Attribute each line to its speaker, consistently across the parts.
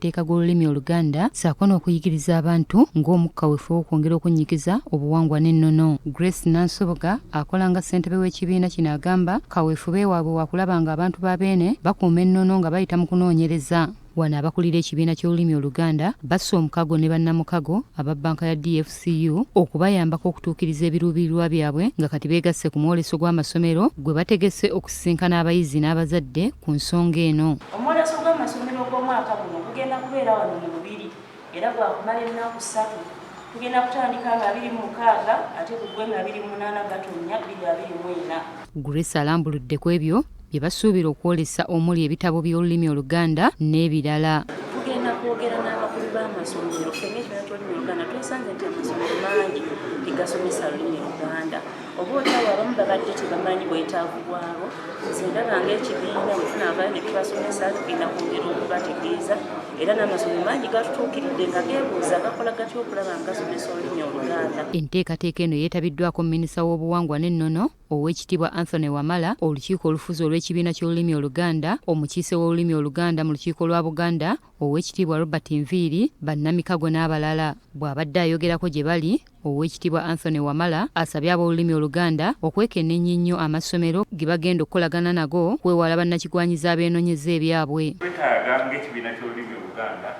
Speaker 1: amateeka g'olulimi Oluganda ssaako n'okuyigiriza abantu ng'omukka wefe okwongera okunnyikiza obuwangwa n'ennono. Grace Nansubuga akola nga ssentebe w'ekibiina kino agamba kaweefube waabwe wakulaba ng'abantu ba Beene bakuuma ennono nga bayita mu kunoonyereza. Wano abakulira ekibiina ky'olulimi Oluganda basse omukago ne bannamukago aba bbanka ya DFCU okubayambako okutuukiriza ebiruubirirwa byabwe nga kati beegasse ku mwoleso gw'amasomero gwe bategese okusisinkana abayizi n'abazadde ku nsonga eno.
Speaker 2: Omwoleso gw'amasomero ogw'omwaka guno gugenda kubeera wano mu Lubiri era gwakumala ennaku 3. Tugenda kutandika nga 26 ate gugwe nga 28 Gatonnya 2024.
Speaker 1: Grace alambuludde ku ebyo bye basuubira okwolesa omuli ebitabo by'olulimi Oluganda n'ebirala.
Speaker 2: Tugenda kwogera n'abakulu b'amasomero. Ffenna ekibiina ky'olulimi Oluganda twesanze nti amasomero mangi tegasomesa lulimi Luganda, oba oliawo abamu babadde tebamanyi bwetaavu bwalwo. Nze ndaba ng'ekibiina bwe tunaavaayo ne tubasomesa, tugenda kwongera okubategeeza, era n'amasomero mangi gatutuukiridde nga geebuuza gakola gatya okulaba nga gasomesa olulimi Oluganda.
Speaker 1: Enteekateeka eno yeetabiddwako minisita w'obuwangwa n'ennono, Oweekitiibwa Anthony Wamala, olukiiko olufuzi olw'ekibiina ky'olulimi Oluganda, omukiise w'olulimi Oluganda mu lukiiko lwa Buganda, Oweekitiibwa Robert Nviiri, bannamikago n'abalala. Bw'abadde ayogerako gye bali, Oweekitiibwa Anthony Wamala asabye ab'olulimi Oluganda okwekenneenya ennyo amasomero ge bagenda okukolagana nago okwewala bannakigwanyizi abeenonyeza ebyabwe.
Speaker 3: Twetaaga ng'ekibiina ky'olulimi Oluganda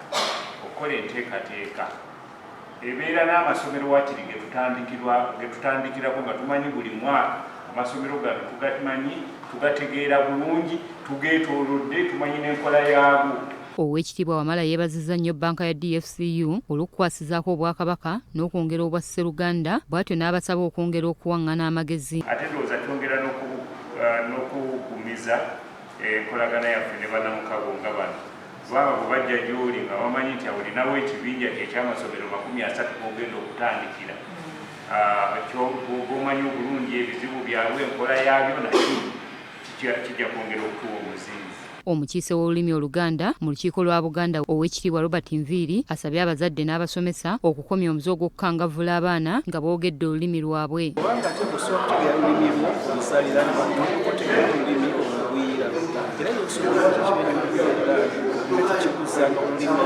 Speaker 3: okukola enteekateeka ebeera n'amasomero wakiri ge tutandikirako nga tumanyi buli mwaka amasomero gano tugamanyi, tugategeera bulungi, tugeetoolodde, tumanyi n'enkola yaago.
Speaker 1: Oweekitiibwa Wamala yeebazizza nnyo bbanka ya DFCU olw'okukwasizaako Obwakabaka n'okwongera obwa Sseruganda, bw'atyo n'abasaba okwongera okuwaŋŋana amagezi.
Speaker 3: Ate ndowooza kyongera n'okugumiza enkolagana yaffe ne bannamukago nga bano, kubanga bwe bajja gy'oli nga bamanyi nti olinawo ekibinja kye ekyamasomero 30 k'ogenda okutandikira, gomanyi obulungi ebizibu byabwe, enkola yaabyo, nakyo kijja kwongera okutuwa omuzinzi.
Speaker 1: Omukiise w'olulimi Oluganda mu lukiiko lwa Buganda, Oweekitiibwa Robert Nviiri, asabye abazadde n'abasomesa okukomya omuze ogw'okukangavvula abaana nga boogedde olulimi lwabwe.
Speaker 4: Kubanga ate bw'osobola kutegeera lulimi lwo oluzaaliranwa, otegeera olulimi olugwira, era yokusobola ekibiina ky'olulimi Oluganda nga tekikuzanga olulimi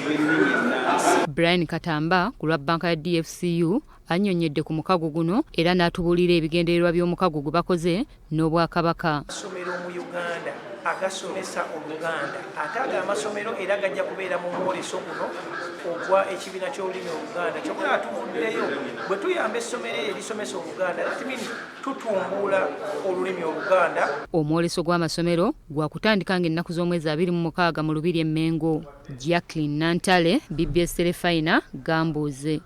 Speaker 4: lw'ennimi ennansi.
Speaker 1: Brian Katamba ku lwa bbanka ya DFCU annyonnyodde ku mukago guno era n'atubuulira ebigendererwa by'omukago gwe bakoze n'Obwakabaka.
Speaker 5: Amasomero mu Uganda agasomesa Oluganda, ate ago amasomero era gajja kubeera mu mwoleso guno ogwa ekibiina ky'olulimi Oluganda. Kyokka tuvuddeyo bwe tuyamba essomero eryo erisomesa Oluganda, that means tutumbuula olulimi Oluganda.
Speaker 1: Omwoleso gw'amasomero gwakutandika ng'ennaku z'omwezi 26 mu Lubiri e Mmengo. Jacqueline Nantale, BBS Terefayina, Gambuuze.